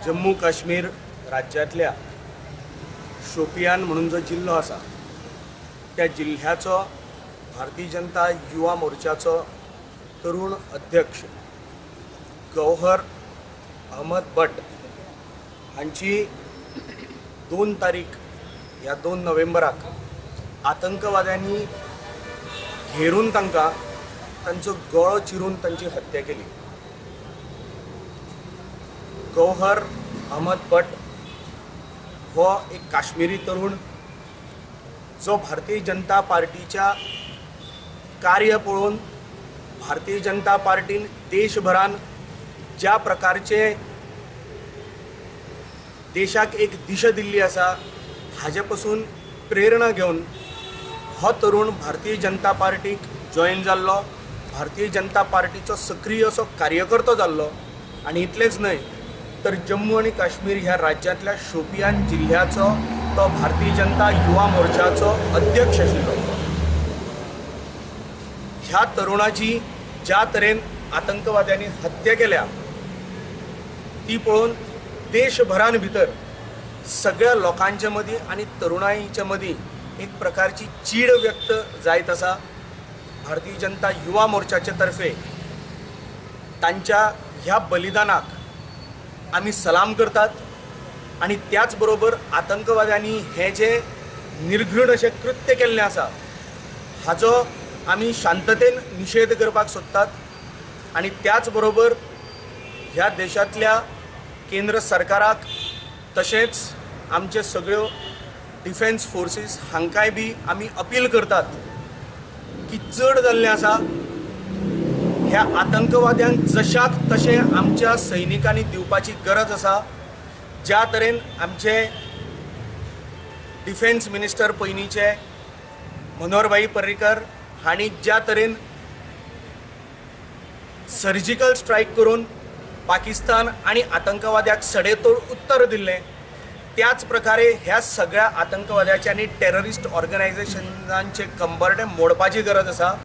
जम्मू काश्मीर राज्यांतल्या शोपियान म्हणून जो जिल्लो आसा त्या जिल्ह्याचो भारतीय जनता युवा मोर्चाचो तरुण अध्यक्ष गौहर अहमद भट हांची 2 तारीख ह्या 2 नोव्हेंबराक आतंकवाद्यांनी घेरून तांकां तांचो गळो चिरून तांची हत्या केली। गौहर अहमद भट हो एक काश्मीरी तरुण जो भारतीय जनता पार्टीच्या कार्य पळोवन भारतीय जनता पार्टीन देशभरान ज्या प्रकारचे देशाक एक दिशा दिल्ली आसा हाजे पासून प्रेरणा घेवन हो तरुण भारतीय जनता पार्टीक जॉयन जाल्लो, भारतीय जनता पार्टीचो सक्रीय असो कार्यकर्तो जाल्लो। आनी इतलेंच न्हय तर जम्मू आनी काश्मीर ह्या राज्यांतल्या शोपियान जिल्ह्याचो तो भारतीय जनता युवा मोर्चाचो अध्यक्ष आशिल्लो। ह्या तरुणाची ज्या तरेन आतंकवाद्यांनी हत्या केल्या ती पळोवन देशभरान भितर सगळ्या लोकांच्या मदीं आनी तरुणाईच्या मदीं एक प्रकारची चीड व्यक्त जायत आसा। भारतीय जनता युवा मोर्चाचे तर्फे तांच्या ह्या बलिदानाक आमी सलाम करतात आनी त्याच बरोबर आतंकवाद्यांनी हे जे निर्घृण अशें कृत्य केल्लें आसा हाचो आमी शांततेन निशेध करपाक सोदतात। आनी त्याच बरोबर ह्या देशांतल्या केंद्र सरकाराक तशेंच आमचे सगळ्यो डिफेन्स फोर्सीस हांकांय बी आमी अपील करतात की चड जाल्लें आसा ह्या आतंकवाद्यांक जशाक तशें आमच्या सैनिकांनी दिवपाची गरज आसा। ज्या तरेन आमचे डिफेन्स मिनिस्टर पयलींचे मनोहरभाई पर्रीकर हांणी ज्या तरेन सर्जिकल स्ट्रायक करून पाकिस्तान आनी आतंकवाद्याक सडेतोड उत्तर दिल्लें त्याच प्रकारे ह्या सगळ्या आतंकवाद्याचे आनी टेररिस्ट ऑर्गनायझेशनांचे कंबरडे मोडपाची गरज आसा।